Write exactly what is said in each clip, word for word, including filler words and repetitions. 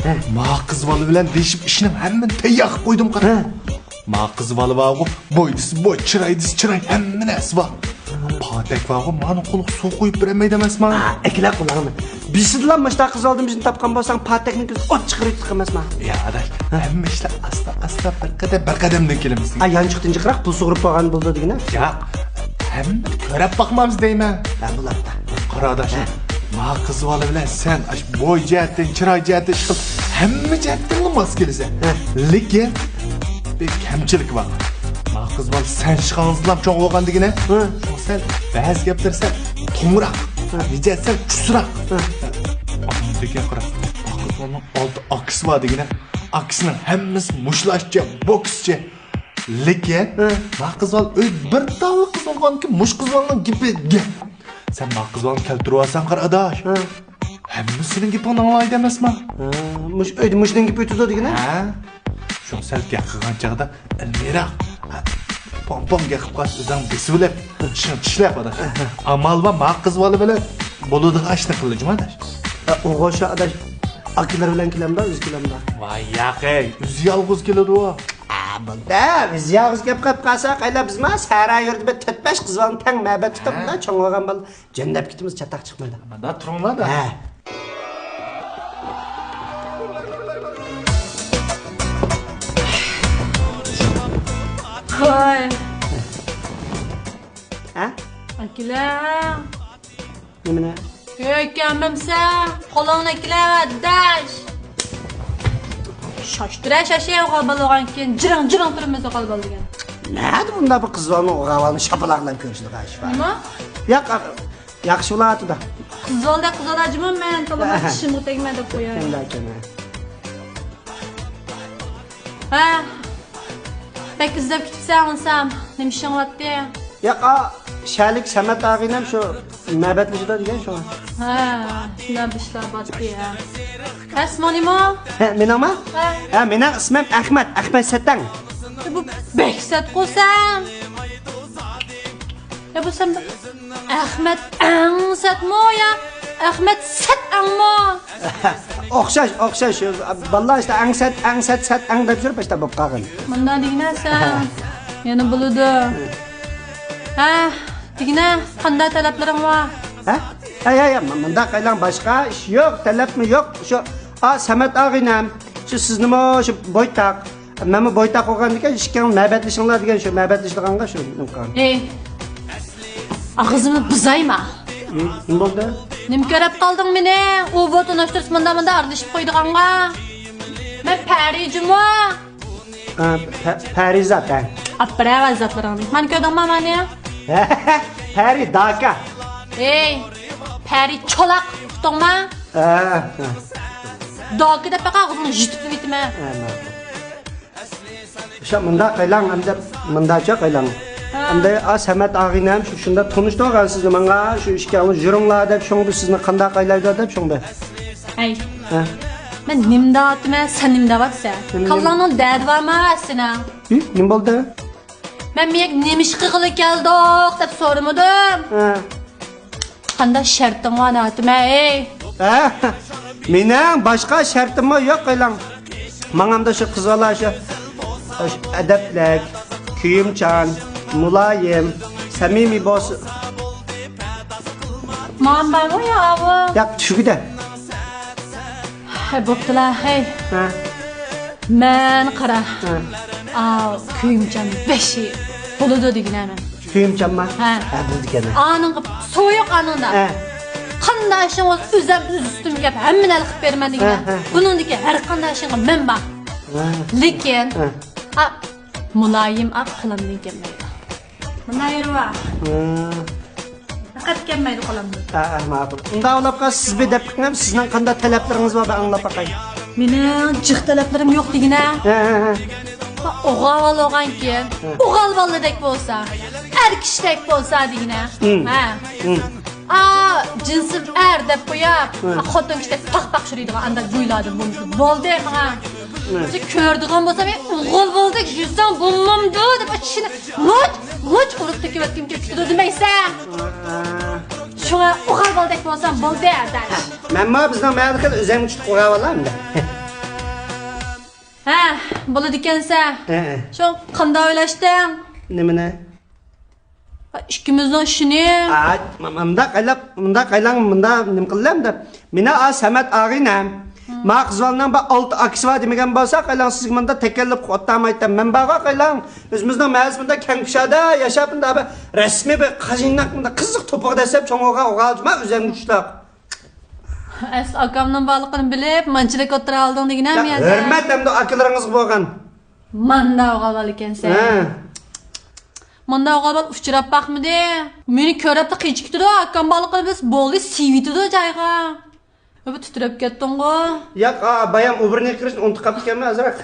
ھە. ما قىز بالا بىلەن دېيىشىپ ئىشنىڭ ھەممىنى تەييار قىلىپ قويدۇم قارا. ھە. ما قىز بالا بارغۇ، بوي دېسە بوي، چىراي دېسە چىراي، ھەممە نەرسە بار. پاتەك بارغۇ، مانا قولىغا سۇ قۇيۇپ بېرەلمەيدۇ ئەمەسما؟ ھە، ئەكىلە قولۇڭنى. بىزدىلا مۇشتاق قىز ئالدىمىزنى تاپقان بولساڭ، پاتەكنى كۆزى ئوت چىقىرىپ ئەمەسما؟ يا ئاداش، ھەممە ئىشلار ئاستا ئاستا، بىر قەدەم بىر قەدەمدىن كېلىمىز. ئا، يانچۇقتىن جىقراق پۇل سۇغۇرۇپ بولغان بولىدۇ دېگىنە. ياق، ھەممىنى كۆرۈپ باقمامىز دەيمەن. ھە، بولاتتى. قارا ئاداش، ھە. ما قىز بالا بىلەن سەن ئاش بوي جەھەتتىن، چىراي جەھەتتىن ئىشقىلىپ، ھەممە جەھەتتىنلا ماس كېلىسەن. ھە. لېكىن بىر كەمچىلىك بار. ما قىز بالا سەن چىققانسىلا چوڭ بولغان دېگىنە. ھە. شۇڭا سەن بەزى گەپلەر سەل تومراق، ھە. نىجات سەل چۇسراق. ھە. ئاندىكىن قارا، ما قىز بالىنىڭ ئالتە ئاكىسى بار دېگىنە. ئاكىسىنىڭ ھەممىسى مۇشتلاشچە، بوكسچى. لېكىن، ھە. ما قىز بالا ئۆزى بىر تاللا قىز بولغانكى، مۇش قىز بالىنىڭ گېپى گەپ. سەن ما قىز بالىنى كەلتۈرۈۋالساڭ قارا ئاداش. ھە. ھەممىسىنىڭ گېپىنى ئاڭلايدۇ ئەمەسما؟ ھە، مۇش ئۆيدە مۇشۇنىڭ گېپى ئۆتىدۇ دېگىنە. ھە. شۇڭا سەل گەپ قىلغان چاغدا ئىلمىيراق، ھە، پوڭ-پوڭ گەپ قىلىپ قالسا ئۆزۈڭ بېسىۋېلىپ، ئىشىڭ چىشلەپ ئادا. ئامال بار، ما قىز بالا بىلەن بولىدىغان ئىشنى قىلدى جۇمۇ ئاداش. ھە، ئوغۇش ئاداش، ئاكىلىرى بىلەن كېلەمدا، ئۆزى كېلەمدا؟ ۋاي ياقەي، ئۆزى يالغۇز كېلىدۇ. ئا، بولدى، ئۆزى يالغۇز كېلىپ قېلىپ قالسا، قايلا بىزما سەھرا يۇرتىدا بىر تۆت-بەش قىز بالىنى تەڭ مەبەت تۇتۇپ، ھە. چوڭ بولغان بالا. جەندەپ كېتىمىز، چاتاق چىقمايدۇ. مانا تۇرۇڭلار-دە. ھە. ۋاي. ھە؟ ئەكېلە. نېمىنى؟ ئۆي ئەكەلمەمسە، قولۇڭنى ئەكېلە، ئاداش. شاشتۇرە شاشە، ئوغال بالا بولغانكىن جىرىڭ جىرىڭ تۇرىمىز، ئوغال بالا دېگەن. نەدە بۇنداق بىر قىز بالىنىڭ ئوغال بالىنى شاپىلاقلاپ كۆرۈشىدىغان ئىش بار؟ نېمە؟ ياق، ياخشى بولۇۋاتىدۇ. قىز بالا، قىز بالا جۇمۇ، مەن تاللىماي چىشىمغا تەگمە دەپ قوياي. شۇنداق ئىكەن. ھە. بەك ئىزدەپ كېتىپسەن ئاڭلىسام. نېمە ئىشىڭ بارتتى؟ ياق، ئا، شەلىك سەمەت ئاغىنەم شۇ مەبەتلىشىدۇ دېگەن شۇڭا. ھە، شۇنداق بىر ئىشلار بارتتى، ھە. ئەسمىڭ نېمە؟ ھە، مېنىڭمۇ؟ ھە. ھە، مېنىڭ ئىسمىم ئەخمەت، ئەخمەت سەتەڭ. بۇ بەك سەتقۇ سەن. يا بۇ سەن بىر ئەخمەت ئەڭسەتمۇ يا ئەخمەت سەت ئەڭمۇ؟ ئوخشاش، ئوخشاش. بالىلار ئىشتە ئەڭسەت، ئەڭسەت، سەت ئەڭ دەپ يۈرۈپ ئىشتە بولۇپ قالغان. مۇنداق دېگىنە سەن. يەنە بولىدۇ. ھە، دېگىنە، قانداق تەلەپلىرىڭ بار؟ ھە؟ ھە، ھە، ھە، مۇنداق قىلاڭ، باشقا ئىش يوق، تەلەپمۇ يوق. شۇ، ئا، سەمەت ئاغىنەم، شۇ سىزنىمۇ شۇ بويتاق. مەنمۇ بويتاق بولغاندىكىن، ئىككىڭلار مەبەتلىشىڭلار دېگەن، شۇ مەبەتلىشىدىغانغا شۇ نېمە قىلغان. ئېي، ئاغزىمنى بۇزايما. نېمە بولدى؟ نېمە كۆرۈپ قالدىڭ مېنى؟ ئۇ بۇ تونۇشتۇرسا مۇنداق مۇنداق ئارىلىشىپ قويىدىغانغا. مەن پەرى جۇمۇ. ھە، پە-، پەرىزات، ھە. ئاپپىرەۋە زاتلىرىڭنى. مانا كۆردۈڭما مانى؟ پەرى داكا. ئېي، پەرى چولاق، ئۇقتۇڭما؟ ھە، ھە. داكا دەپ بېقىڭ، ئاغزىڭنى يىتىپ ئۆتىمەن. ھە، ماقۇل. شۇ مۇنداق قىلاڭ، ئەمدى مۇنداقچە قىلاڭ. ھە. ئەمدى ئا سەمەت ئاغىنەم شۇ شۇنداق تونۇشتۇرغان سىزنى ماڭا، شۇ ئىككىڭلار يۈرۈڭلار دەپ، شۇڭدا سىزنى قانداق قايلايدۇ دەپ شۇڭدا. ئەي. ھە. مەن نېمە دەۋاتىمەن، سەن نېمە دەۋاتىسەن؟ نېمە، نېمە؟ كاللاڭنىڭ دەردى بارمۇ سېنىڭ؟ ھە؟ نېمە بولدى؟ مەن بۇ يەرگە نېمە ئىش قىلغىلى كەلدۇق دەپ سورىمىدىم. ھە. قانداق شەرتىڭ بار دەۋاتىمەن، ھەي؟ ھە؟ مېنىڭ باشقا شەرتىممۇ يوق، قىلاڭ. ماڭامدا شۇ قىز بالا شۇ، شۇ ئەدەپلىك، كۆيۈمچان، مۇلايىم، سەمىمىي بولسا. ماڭا بارمۇ يا ئاۋۇ؟ ياق، تۈگىدە. ھەي، بوپتۇلا، ھەي. ھە. مەن قارا. ھە. ئاۋۇ كۆيۈمچان بەشى بولىدۇ دېگىنە مەن. كۆيۈمچانما؟ ھە. ھە، بولىدىكەن. ئانىڭغا سويۇق ئانىڭدا. ھە. قانداق ئىشىڭ بولسا ئۆزۈم ئۆز ئۈستۈمگە كەپ ھەممىنى ھەل قىلىپ بېرىمەن دېگىنە. ھە، ھە. بۇنىڭدىكى ھەر قانداق ئىشىڭغا مەن بار. ھە. لېكىن، ھە. ئا، مۇلايىم ئاق قولۇمدىن كەلمەيدۇ. مۇنايىرۋا. ھە. پەقەت كەلمەيدۇ قولۇمدىن. ھە، ھە، ماقۇل. ئۇنداق بولۇپ قالسا، سىز بىر دەپ بېقىڭ، سىزنىڭ قانداق تەلەپلىرىڭىز بار، بىر ئاڭلاپ باقاي. مېنىڭ جىق تەلەپلىرىم يوق دېگىنە. ھە، ھە، ھە. ئوغال بولغانكىن، ھە. ئوغال بالىدەك بولسا، ئەر كىشىدەك بولسا دېگىنە. ھە. ھە. ئا، جىنسىم ئەر دەپ قويۇپ، ھە. ئا، خوتۇن كىشىدەك پاق-پاق يۈرىدىغان ئانداق گۇيلاردىن بولمىسا بولدى ماڭا. ھە. بىر كۆرىدىغان بولسام، ئوغۇل بولدى، يۈرسەڭ بولمامدۇ دەپ، ئىچىنى لوچ، لوچ ئۇرۇپ تۆكۈۋەتكۈم كېلىپ كېتىدۇ دېمەيسەن. ھە. شۇڭا ئوغال بالىدەك بولسام بولدى، ئاداش. مەنمۇ بىزنىڭ مەھەللىدىكى ئۆزەڭگە چۈشتى ئوغال بالا ئەمدى. ھە، بولىدىكەنسە. ھە، ھە. شۇ قانداق ئويلاشتىڭ؟ نېمىنى؟ ئىككىمىزنىڭ ئىشىنى. ئا، م-، مۇنداق ئايلاپ، مۇنداق ئايلاڭ، مۇنداق نېمە قىلىمەن دەپ. مېنى ئا سەمەت ئاغىنەم. ما قىزۋالنىڭ بىر ئالتە ئاكىسى بار دېمىگەن بولسا، قايلاڭ سىزگە مۇنداق تەكەللۇپ قوتارمايتتىم. مەن بارغا قايلاڭ، ئۆزىمىزنىڭ مەھەللىسى مۇنداق كەڭ كۇشادە ياشاپ، مۇنداق بىر رەسمىي بىر قاجىناق، مۇنداق قىزىق توپىغا دەسسەپ چوڭ بولغان ئوغۇل جۇما ئۆزۈم كۈچلۈك. ئەسلى ئاكامنىڭ بارلىقىنى بىلىپ، مانچىلىك ئوتتۇرا ئالدىڭ دېگىنە يا، مەن. ھۆرمەت ئەمدى ئاكىلىرىڭىزغا بولغان. ماندا ئوغۇل بالا ئىكەنسەن. ھە. ماندا ئوغۇل بالا ئۇچراپ باقمىدى. مېنى كۆرۈپلا قېچىپ كېتىدۇ، ئاكام بارلىقىنى بىلسە بولدى، سىۋىتىدۇ جايغا. بۇ تىترەپ كەتتىڭغۇ. ياق، ئا، بايام ئوبرىنى قىلىشنى ئۇنتۇپ قاپتىكەنمەن ئازراق.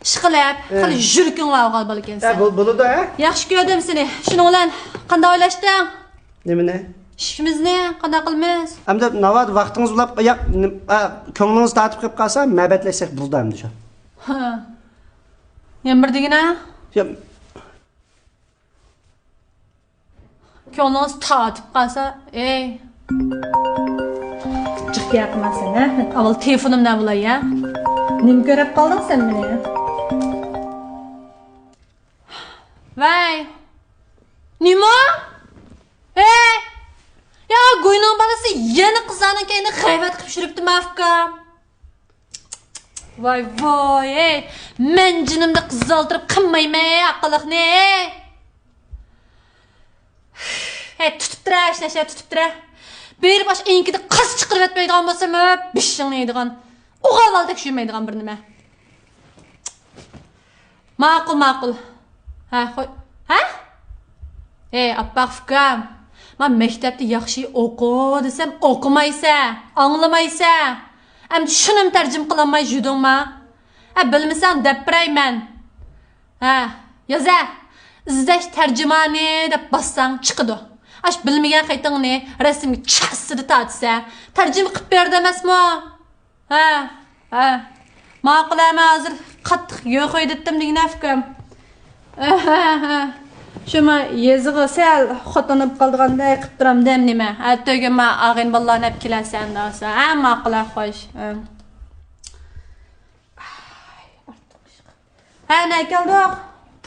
ئىشقىلىپ، ھە. خېلى يۈرىكىڭ بار ئوغۇل بالا ئىكەنسەن. ھە، بول-، بولىدۇ، ھە. ياخشى كۆردۈم سېنى. شۇنىڭ بىلەن قانداق ئويلاشتىڭ؟ نېمىنى؟ ئىشىمىزنى قانداق قىلىمىز؟ ئەمدى ناۋادا ۋاقتىڭىز بولۇپ، ياق، نېم-، ئا، كۆڭلىڭىز تارتىپ قېلىپ قالسا، مەبەتلەشسەك بولىدۇ ئەمدى شۇ. ھە. يەنە بىر دېگىنە؟ يا، كۆڭلىڭىز تارتىپ قالسا، ئەي. جىق گەپمەن سەن، ھە؟ مەن ئاۋۋال تېلېفونۇمنى ئالاي، ھە؟ نېمە كۆرۈپ قالدىڭ سەن مېنى؟ ۋەي! نېمە؟ ئەي! يا، گۇينىڭ بالىسى يەنە قىزلارنىڭ كەينىدە غەيۋەت قىلىپ يۈرۈپتۇ، ماۋۇ ئۇكام. ۋاي ۋاي، ئەي، مەن جېنىمدا قىزالتىرىپ قىلمايمەن ئاقىلىقنى، ئەي. ھەي، تۇتۇپ تۇرە، ئاشۇ نەشە تۇتۇپ تۇرە. بېرىپ ئاشۇ ئېڭىكىدە قاز چىقىرىۋەتمەيدىغان بولسا، مەن بېشىڭنى يەيدىغان، ئوغۇل بالىدەك يۈرمەيدىغان بىر نېمە. ماقۇل، ماقۇل. ھە، خوش. ھە؟ ئەي، ئاپئاق ئۇكام. ما مەكتەپتە ياخشى ئوقۇ دېسەم، ئوقۇمايسەن، ئاڭلىمايسەن. ئەمدى شۇنىمۇ تەرجىمە قىلالماي يۈردۈڭما؟ ھە، بىلمىسەڭ دەپ بېرەي مەن. ھە، يازە. ئىزدەش تەرجىمانى دەپ باسساڭ چىقىدۇ. ئاشۇ بىلمىگەن خېتىڭنى رەسىمگە چاسسىدە تارتىسەن. تەرجىمە قىلىپ بېرىدۇ ئەمەسمۇ؟ ھە، ھە. ماقۇل، ھە، مەن ھازىر قاتتىق يۆ قويدۇتتۇم دېگىنە ئۇكام. ھە، ھە، ھە. شۇ ما يېزىغا سەل خوتۇنۇپ قالىدىغاندەك قىپ تۇرامدىم نېمە؟ ھە، تۆگە ما ئاغىنە بالىلارنى ئەپ كېلەرسەن دەۋاتسا. ھە، ماقۇل، ھە، خوش. ھە. ھە، نە كەلدۇق؟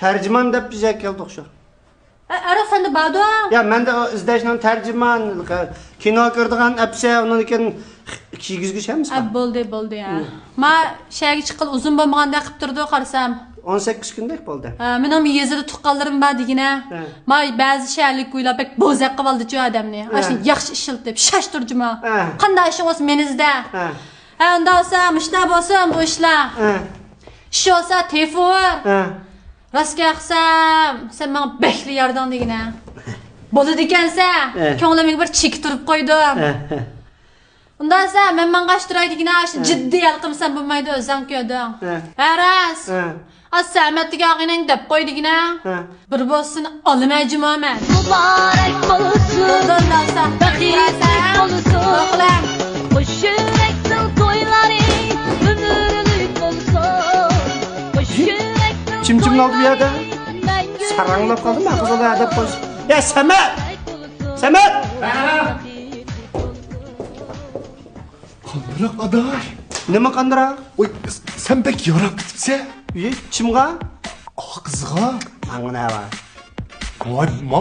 تەرجىمان دەپ بىز كەلدۇق شۇ. ئە، ئەرۇ سەندە باردۇ؟ يا، مەندە ئۇ ئىزدەشنىڭ تەرجىمان، كىنو كۆرىدىغان ئەپسە، ئۇنىڭدىن كېيىن كىيگۈزگۈچ ئەمەسمۇ؟ ئە، بولدى، بولدى، ھە. مم. ما شەھەرگە چىققىلى ئۇزۇن بولمىغاندەك قىپ تۇرىدۇ، قارىسام. ئون سەككىز كۈندەك بولدى. ھە، مېنىڭ يېزىدا تۇغقانلىرىم بار دېگىنە. ھە. ما بەزى شەھەرلىك ئۇيلار بەك بوزەك قىلىۋالدىچۇ ئادەمنى. ھە. ئاشۇنى ياخشى ئىشلىتىپ، شاش تۇرجىما. ھە. قانداق ئىشىڭ بولسا مېنى ئىزدە. ھە. ھە، ئۇنداق بولسا مۇشۇنداق بولسۇن بۇ ئىشلار. ھە. ئىش بولسا تېلېفون. ھە. راست گەپ قىلسام، سەن ماڭا بەكلا يارىدىڭ دېگىنە. بولىدىكەنسە، ھە. كۆڭلۈمگە بىر چېكى تۇرۇپ قويدۇم. ھە، ھە. ئۇنداق دېسە، مەن ماڭغاچ تۇراي دېگىنە، ئاشۇ ھە. جىددىي ھەل قىلمىسام بولمايدۇ، ئۆزۈڭ كۆردۈڭ. ھە. ھە، راست. ھە. ئا، سەمەت دېگەن ئاغىنەڭگە دەپ قوي دېگىنە. ھە. بىر بولسا سېنى ئالىمەن جۇما مەن. مۇبارەك بولسۇن، بولدى، ئۇنداق دېسە. بەختلىك بولسۇن. ماقۇل. قوش يۈرەكنىڭ تويلىرى ئۆمۈرلۈك بولسۇن. قوش يۈرەكنىڭ چىم-چىم قالدى بۇ يەردە. تويلىرى مەڭگۈ ساراڭلاپ قالدىم مەن، قىزىل ھەدەپ قوش. يا سەمەت! سەمەت! قاندىراق ئاداش؟ نېمە قاندىراق؟ ۋاي، سەن بەك ياراپ كېتىپسەن. ئى، كىمغا؟ ئاقىزغا. ماڭا نە بار؟ ۋاي، ما،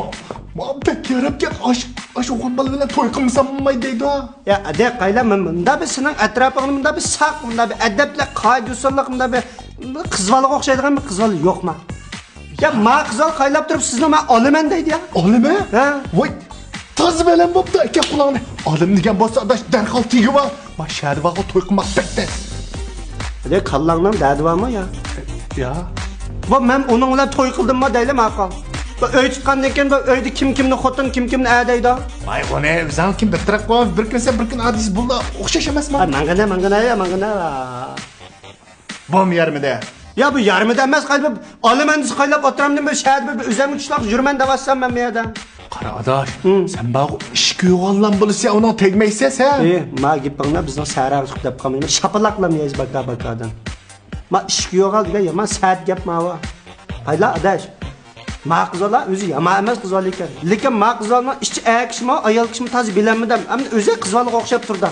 ما بەك ياراپ كەت. ئاش، ئاش ئوغۇل بالا بىلەن توي قىلمىسام بولمايدۇ دەيدۇ. يا، ئەدە، قايلا، مەن مۇندا بىر سېنىڭ ئەتراپىڭنى مۇندا بىر ساق، مۇندا بىر ئەدەپلىك، قائىدە-ئۇسۇللۇق، مۇندا بىر، بىر قىز بالىغا ئوخشايدىغان بىر قىز بالا يوقما؟ يا، ما قىزال قايلاپ تۇرۇپ سىزنى ما ئالىمەن دەيدۇ يا. ئالىمەن؟ ھە. ۋاي، تازا بەلەن بوپتۇ ئەكە قۇلاڭنى. ئالىم دېگەن بولسا ئاداش دەرھال تېگىۋال. ما شەھەردە بارغا توي قىلماق بەك تەس. لېكىن كاللاڭنىڭ دەردى بارمۇ يا؟ يا. ۋا مەن ئۇنىڭ بىلەن توي قىلدىمما دەيلى ماقۇل. بۇ ئۆي چىققاندىن كېيىن بۇ ئۆيدە كىم كىمنى خوتۇن، كىم كىمنى ئە دەيدۇ؟ ۋاي، ئۇنى ئۆزۈڭ كىم بىر تەرەپ قويۇپ، بىر كۈن سەن، بىر كۈن ئادىس بۇلا ئوخشاش ئەمەسما؟ ھە، ماڭغىنە، ماڭغىنە يا، ماڭغىنە. بوم يارمىدى. يا بۇ يارمىدى ئەمەس، قايلاپ ئالىمەن دېسە قايلاپ ئولتۇرامدىم، بۇ شەھەردە بىر ئۆزۈمگە چىشلاپ يۈرىمەن دەۋاتسام مەن بۇ يەردە. قارا ئاداش، ھىم. سەن بارغۇ ئىشىك يوغانلام بولىسى، ئۇنىڭ تەگمەيسەن سەن. ئى، ما گېپىڭنى بىزنىڭ سەھرا چىقىپ دەپ قالمايمەن. شاپىلاقلام يەيسە باكا باكادىن. ما ئىشىك يوغان دېگەن يامان سەت گەپ ماۋۇ. قايلا ئاداش. ما قىزالار ئۆزى يامان ئەمەس قىزال ئىكەن. لېكىن ما قىزالنىڭ ئىچى ئەر كىشىمۇ، ئايال كىشىمۇ تازا بىلەلمىدىم. ئەمدى ئۆزى قىزالغا ئوخشاپ تۇرىدۇ.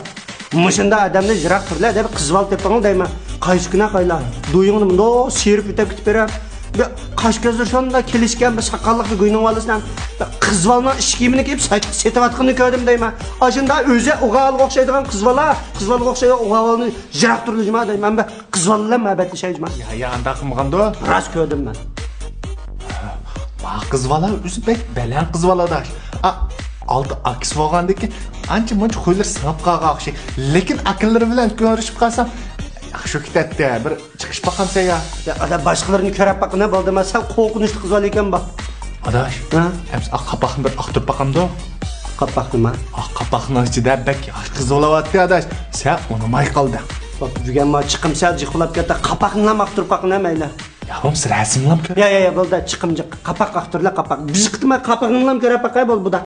مۇشۇنداق ئادەمنى يىراق تۇرلا دەپ قىزال تېپىڭ دەيمەن. قايسى كۈنى قايلا؟ دويۇڭنى مۇنداق سىيرىپ ئۆتۈپ كېتىپ بېرەم. بىر قاش كۆزلىرى شۇنداق كېلىشكەن بىر ساقاللىق بىر گۇينىڭ بالىسىنىڭ بىر قىز بالىنىڭ ئىچ كىيىمىنى كىيىپ سېتىۋاتقىنىنى كۆردۈم دەيمەن. ئاشۇنداق ئۆزى ئوغالغا ئوخشايدىغان قىز بالا، قىز بالىغا ئوخشايدىغان ئوغالنى يىراق تۇرۇلۇ جۇما دەيمەن. بىر قىز بالا بىلەن مۇھەببەتلىشەي جۇما. يا، يا، ئانداق قىلمىغاندۇ. راست كۆردۈم مەن. ما قىز بالا ئۆزى بەك بەلەن قىز بالا ئاداش. ئا، ئالدى ئاكىسى بولغاندىكىن ئانچە مۇنچە خۇيلىرى سىڭىپ قالغان ئوخشاي. لېكىن ئاكىلىرى بىلەن كۆرۈشۈپ قالسام ياخشى كېتەتتى. بىر چىقىشىپ باقامسەن يا؟ يا ئادا، باشقىلىرىنى كۆرۈپ باققىنا بولدىما، سەن قورقۇنچلۇق قىز بالا ئىكەن بۇ. ئاداش، ھە؟ ئەمسە ئاق قاپاقنى بىر ئاقتۇرۇپ باقامدۇ؟ قاپاق نېمە؟ ئاق قاپاقنىڭ ئىچىدە بەك ياخشى قىز بولاۋاتتى ئاداش. سەن ئۇنىماي قالدىڭ. بوپتۇ، بۈگۈن ما چىقىمسەن جىق بولۇپ كەتتى. قاپاقنىلا ئاقتۇرۇپ باققىنا مەيلى. يا بولمىسا رەسىملام كۆر. يا، يا، يا، بولدى، چىقىم جىق. قاپاق ئاقتۇرلا، قاپاق. بىر قېتىم قاپىقىڭلام كۆرۈپ باقاي، بول، بۇدا.